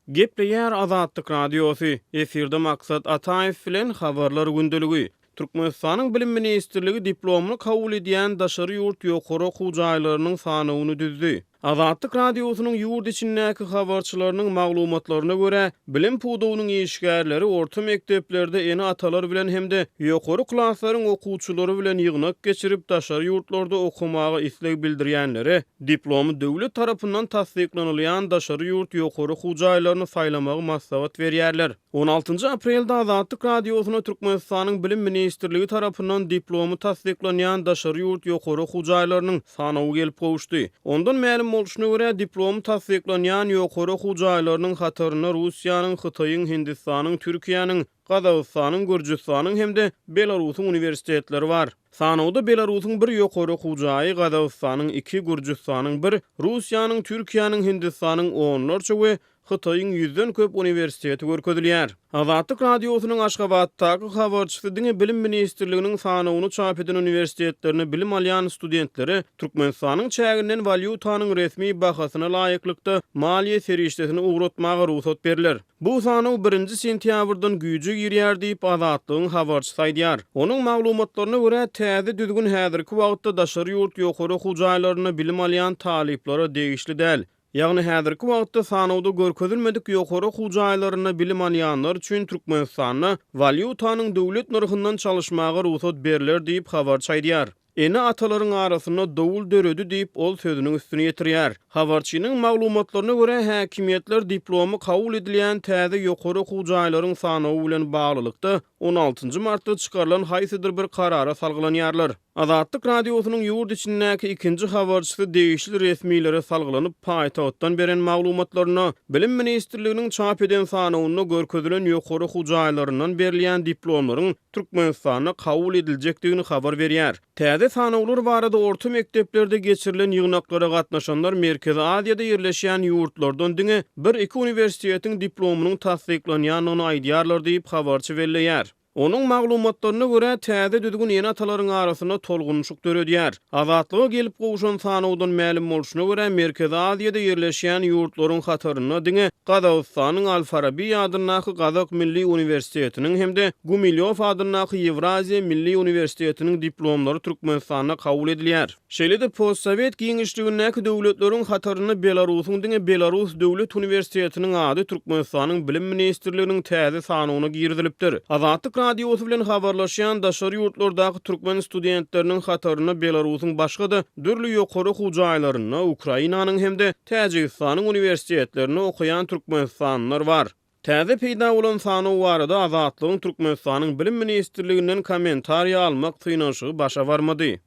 Gepleýär Azatlyk Radiosy, efirde Maksat Ataýew bilen Habarlar gündeligi. Türkmenistanyň Bilim ministrligi diplomyny kabul edýän daşary ýurt ýokary okuw jaýlarynyň sanawyny düzdi. Azatlyk Radiosynyň ýurt içindäki habarçylarynyň maglumatlaryna görä, bilim pudagynyň işgärleri orta mekdeplerde ene-atalar bilen hem-de ýokary klaslaryň okuwçylary bilen ýygnak geçirip, daşary ýurtlarda okamaga isleg bildirýänlere Diplomy döwlet tarapyndan tassyklanylýan daşary ýurt ýokary okuw jaýlaryny saýlamagy maslahat berýärler. On altynjy aprelde Azatlyk Radiosyna Türkmenistanyň Bilim ministrligi tarapyndan diplomy tassyklanýan daşary ýurt ýokary okuw jaýlarynyň sanawy gelip gowuşdy. Ondan mälim bolşuna görä, diplomy tassyklanýan ýokary okuw jaýlarynyň hatarynda Russiýanyň, Hytaýyň, Hindistanyň, Türkiýäniň, Gazagystanyň, Gürjüstanyň hem-de Belarusyň uniwersitetleri bar. Sanawda Belarusyň bir ýokary okuw jaýy, Gazagystanyň iki, Gürjüstanyň bir, Russiýanyň, Türkiýäniň, Hindistanyň onlarça we Hytaýyň ýüzden köp uniwersiteti görkezilýär. Azatlyk Radiosynyň Aşgabatdaky habarçysy diňe Bilim ministrliginiň sanawyny çap eden uniwersitetlerinde bilim alýan studentlere Türkmenistanyň çäginden walýutanyň resmi bahasyna laýyklykda maliýe serişdesini ugratmaga rugsat berler. Bu sanaw birinji sentýabrdan güýje girýär diýip, Azatlygyň habarçysy aýdýar. Onuň maglumatlaryna görä, täze düzgün häzirki wagtda daşary ýurt ýokary okuw jaýlarynda bilim alýan talyplara degişli däl. Ýagny häzirki wagtda sanawda görkezilmedik ýokary okuw jaýlarynda bilim alýanlar üçin Türkmenistanda walýutanyň döwlet nyrhyndan çalyşmaga rugsat berler diýip, habarçy aýdýar. Ene-atalaryň arasynda dowul döredi diýip, ol sözüniň üstüni ýetirýär. Habarçynyň maglumatlaryna görä, häkimiýetler diplomy kabul edilýän täze ýokary okuw jaýlaryň sanawy bilen baglylykda, on altynjy martda çykarylan haýsydyr bir karara salgylanýarlar. Azatlyk Radiosynyň ýurt içindäki ikinji habarçysy degişli resmilere salgylanyp, paýtagtdan beren maglumatlarynda, Bilim ministrliginiň çap eden sanawynda görkezilen ýokary okuw jaýlaryndan berilýän diplomlaryň Türkmenistanda kabul ediljekdigini habar berýär. Täze sanawlar barada orta mekdeplerde geçirilen ýygnaklara gatnaşanlar Merkezi Aziýada ýerleşýän ýurtlardan diňe bir-iki uniwersitetiň diplomynyň tassyklanýandygyny aýdýarlar diýip, habarçy belleýär. Onuň maglumatlaryna görä, täze düzgün ene-atalaryň arasynda tolgunyşyk döredýär. Azatlyga gelip gowşan sanawdan mälim bolşuna görä, Merkezi Aziýada ýerleşýän ýurtlaryň hatarynda diňe Gazagystanyň Al-Farabi adyndaky Gazak milli uniwersitetiniň hem-de Gumilýow adyndaky Ýewraziýa milli uniwersitetiniň diplomlary Türkmenistanda kabul edilýär. Şeýle-de postsowet giňişligindäki döwletleriň hatarynda Belarusyň diňe Belarus döwlet uniwersitetiniň ady Türkmenistanyň Bilim ministrliginiň täze sanawyna girizilipdir. Azatlyk Radiosy bilen habarlaşýan daşary ýurtlardaky türkmen studentleriniň hatarynda Belarusyň başga-da dürli ýokary okuw jaýlarynda, Ukrainanyň hem-de Täjigistanyň uniwersitetlerinde okaýan türkmenistanlylar bar. Täze peýda bolan sanaw barada Azatlygyň Türkmenistanyň Bilim ministrliginden kommentariýa almak synanyşygy başa barmady.